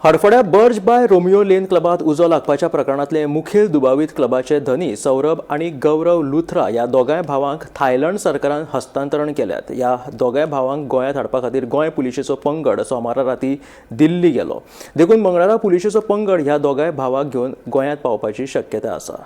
हडफड्या Burj by Romeo lane क्लबात उजो लागपाच्या प्रकरणांतले मुखेल दुबावीत क्लबाचे धनी सौरभ आनी गौरव लुथरा ह्या दोगांय भावांक थायलंड सरकारान हस्तांतरण केल्यात. ह्या दोगांय भावांक गोंयांत हाडपा खातीर गोंय पुलिशेचो पंगड सोमारा राती दिल्ली गेलो. देखून मंगळारा पुलिशेचो पंगड ह्या दोगांय भावांक घेवन गोंयांत पावपाची शक्यताय आसा.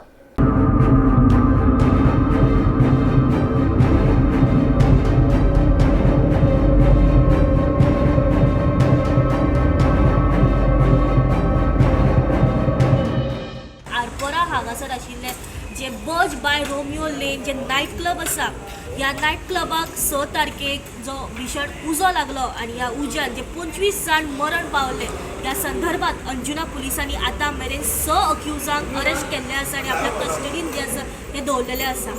आरपोरा हांगासर आशिल्ले जे बर्ज बाय रोमियो लेन जे नायट क्लब आसा, ह्या नायट क्लबाक 6 तारखेक जो भीशण उजो लागलो आनी ह्या उज्यान जे 25 जाण मरण पावले, ह्या संदर्भात अंजुना पुलिसांनी आतां मेरेन 6 अक्युजांक अरेस्ट केल्ले आसा आनी आपल्या कस्टडीन जे आसा हे दवरलेले आसा.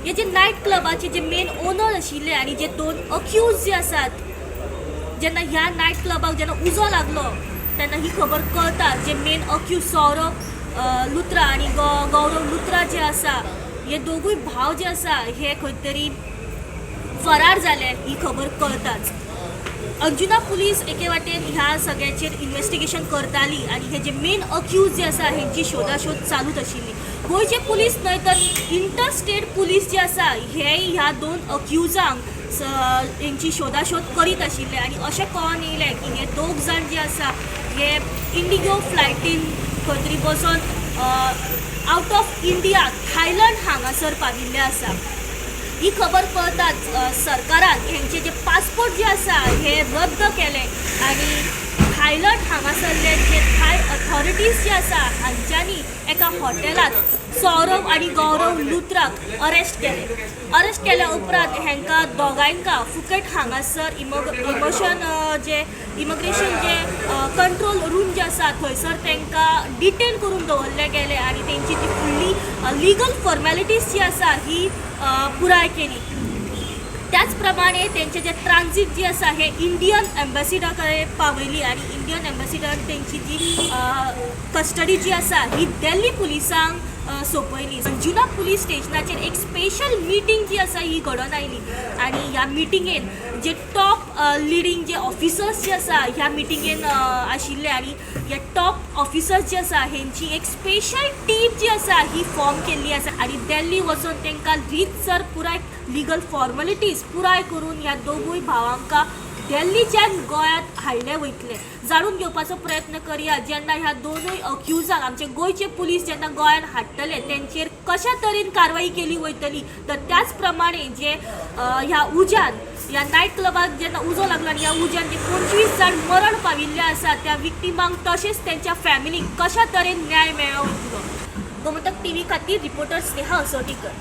हे जे नायट क्लबाचे जे मेन ओनर आशिल्ले आनी जे 2 अक्यूज जे आसात, जेन्ना ह्या नायट क्लबाक जेन्ना उजो लागलो तेन्ना ही खबर कळटा जे मेन अक्यूज सौरभ लुत्रा आनी गौरव लुत्रा जे आसा, हे दोगूय भाव जे आसा हे खंय तरी फरार जाले ही खबर कळटाच अंजुना पुलीस एके वाटेन ह्या सगळ्याचेर इन्वेस्टिगेशन करताली आनी हे जे मेन अक्यूज जे आसा हेंची शोधाशोध चालूच आशिल्ली. गोंयचे पुलीस न्हय तर इंटर स्टेट पुलीस जे आसा हे ह्या 2 अक्युजांक हेंची शोधाशोध करीत आशिल्ले आनी अशें कळोन येयलें की हे 2 जाण जे आसा हे इंडिगो फ्लायटीन खंय तरी बसोन आउट ऑफ इंडिया थायलंड हांगासर पाविल्ले आसा. ही खबर कळटाच सरकारान हेंचे जे पासपोर्ट जे आसा हे रद्द केले आनी थायलंड हांगासरले जे थाय अथॉरिटीज जे आसा हांच्यांनी एका हॉटेलांत सौरभ आनी गौरव लुत्राक अरेस्ट केले. अरेस्ट केल्या उपरांत हेंकां दोगांयका फुकेट हांगासर इमोशन जे इमिग्रेशन जे कंट्रोल रूम जे आसा थंयसर तांकां डिटेन करून दवरले गेले आनी तेंची जी फुडली लिगल फॉर्मेलिटीज जी आसा ही पुराय केली. त्याच प्रमाणे तेंचे जे ट्रान्झीट जी आसा हे इंडियन एम्बॅसिडर कडेन पावयली आनी इंडियन एम्बॅसिडर तेंची जी कस्टडी जी आसा ही दिल्ली पुलिसांक सोंपयली. अंजुना पुलीस स्टेशनाचेर एक स्पेशल मिटींग जी आसा ही घडोवन आयली आनी ह्या मिटिंगेन जे टॉप लिडींग जे ऑफिसर्स जे आसा ह्या मिटिंगेन आशिल्ले आनी ह्या टॉप ऑफिसर्स जे आसा हेंची एक स्पेशल टीम जी आसा ही फॉर्म केल्ली आसा आनी दिल्ली वचून तांकां रीतसर पुराय लिगल फॉर्मेलिटीज पुराय करून ह्या दोगूय भावांका दिल्लीच्यान गोंयांत हाडले वयतले. जाणून घेवपाचो प्रयत्न करया जेन्ना ह्या दोनूय अक्युजांक आमचे गोंयचे पुलीस जेन्ना गोंयांत हाडटले तेंचेर कशा तरेन कारवाई केली वयतली, तर त्याच प्रमाणे जे ह्या उज्यान ह्या नायट क्लबाक जेन्ना उजो लागलो आनी ह्या उज्यान जे 25 जाण मरण पाविल्ले आसा त्या विक्टिमांक तशेंच तेंच्या फॅमिलीक कशा तरेन न्याय मेळो वयतलो. गोमंतक टीव्ही खातीर रिपोर्टर स्नेहा असोटीकर.